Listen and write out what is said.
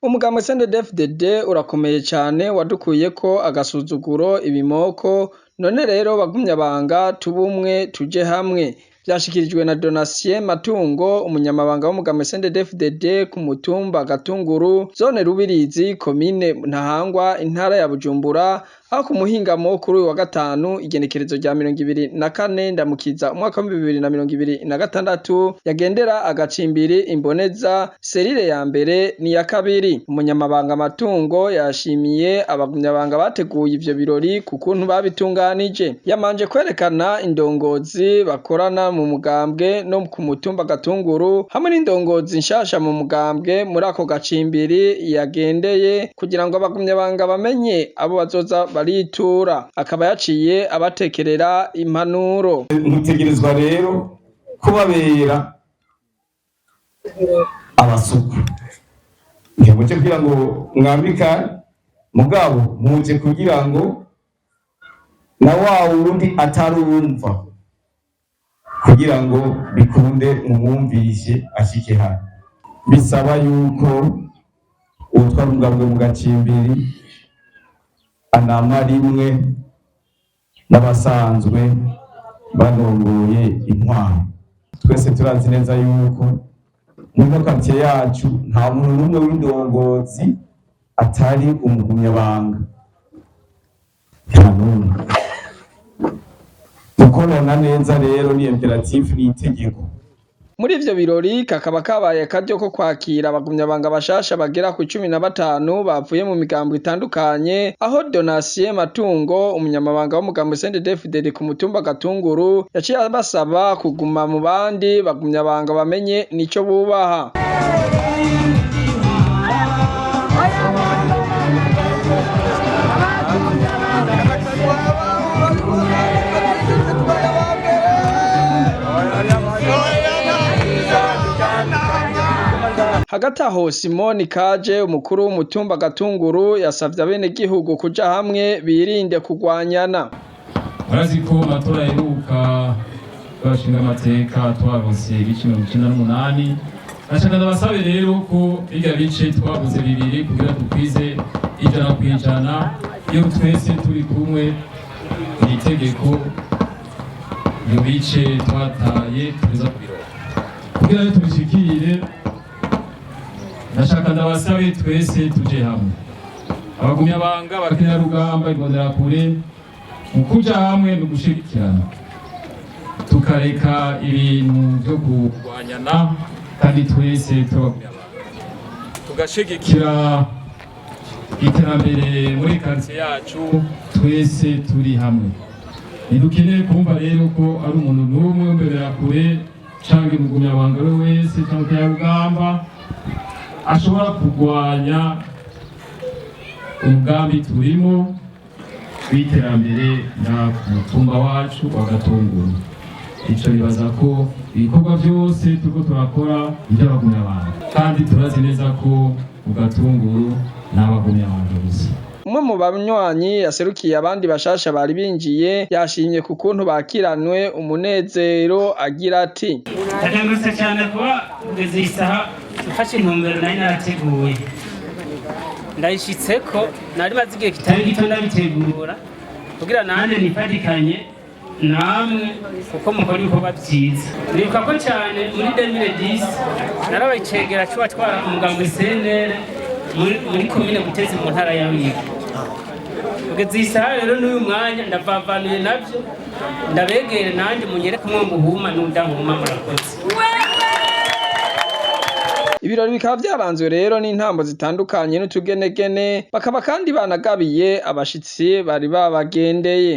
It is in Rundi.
Umugambwe CNDD-FDD urakomeye cane, wadukuyeko agasuzuguro, ibimoko. None rero bagumyabanga, tube umwe, tuje hamwe. Vyashikirijwe na Donatien Matungo, umunyamabanga w'umugambwe CNDD-FDD ku mutumba Gatunguru, zone Rubirizi, komine Ntahangwa, intara ya Bujumbura, aho ku muhingamo kuri uyu wa gatanu, igenekerezo rya 24 Ndamukiza umwaka w'2026, yagendera agacimbiri Imboneza, serire ya mbere n'iya kabiri. Umunyamabanga Matungo yashimiye abagumyabanga bateguye ivyo birori ku kuntu babitunganije. Yamanje kwerekana indongozi bakorana mu mugambwe no ku mutumba Gatunguru, hamwe n'indongozi nshasha mu mugambwe muri ako gacimbiri yagendeye, kugira ngo abagumyabanga bamenye abo bazoza baritura. Akaba yaciye abatekerera impanuro. Mutegerezwa rero kubabera abasuku. Ntimuje kugira ngo mwambikane, mugabo muje kugira ngo na wa wundi atarumva, kugira ngo bikunde mumwumvishe ashike hano. Bisaba yuko uwutwara umugambwe mu gacimbiri anama rimwe n'abasanzwe barongoye intwaro. Twese turazi neza yuko muri quartier yacu nta muntu n'umwe w'indongozi atari umugumyabanga, nta n'umwe. Gukorana neza rero ni impératif, ni itegeko. Muri ivyo birori kakaba kabaye akaryo ko kwakira abagumyabanga bashasha bagera ku 15 bavuye mu migambo itandukanye, aho Donatien Matungo, umunyamabanga w'umugambi CNDD-FDD ku mutumba Gatunguru, yaciye abasaba kuguma mu bandi bagumyabanga, bamenye nico bubaha. Hagati aho, Simoni Kaje, umukuru w'umutumba Gatunguru, yasavye abenegihugu kuja hamwe, birinde kugwanyana. Murazi ko amatora aheruka y'abashinga amateka twaronse ibice 98. Nashaka ndabasabe rero ko birya bice twaguze bibiri kugira dukwize 100%. Iyo twese turi kumwe mw'itegeko, ibyo bice twataye tuza kubironka. Kugira ngo tubishikire, ndashaka ndabasabe twese tuje hamwe, abagumyabanga, abakenyarugamba, imbonerakure. Mu kuja hamwe no gushigikirana, tukareka ibintu vyo kurwanyana, kandi twese turabagumyabanga, tugashigikira iterambere muri quartier yacu twese turi hamwe. Ntidukeneye kumva rero ko ari umuntu n'umwe w'imbonerakure canke umugumyabanga we wese canke umukenyarugamba ashobora kurwanya umugambi turimo w'iterambere na ku mutumba wacu wa Gatunguru. Ico bibaza ko ibikorwa vyose turiko turakora ivy'abagumyabanga, kandi turazi neza ko mu Gatunguru n'abagumyabanga gusa. Umwe mu banywanyi yaserukiye abandi bashasha bari binjiye yashimye ku kuntu bakiranwe umunezero, agira ati: Ndakangutse cyane kuba kugeza iyi saha mfashe intumbero nari narateguye ndayishitseko. Nari maze igihe kitari gito ndabitegura kugira nanjye nifatikanye namwe, kuko mukora ibikorwa byiza. Nibuka ko cyane muri 2010 narabaye icegera c'uwatwara umugambwe CNL muri komine Butezi mu ntara ya Ruyigi. Kugeza iyi saha rero n'uyu mwanya ndavavanuye navyo, ndabegere nanjye munyereke umwe muhuma n'udahuma. Murakoze. Ibirori bikaba vyaranzwe rero n'intambo zitandukanye n'utugenegene, bakaba kandi banagabiye abashitsi bari babagendeye.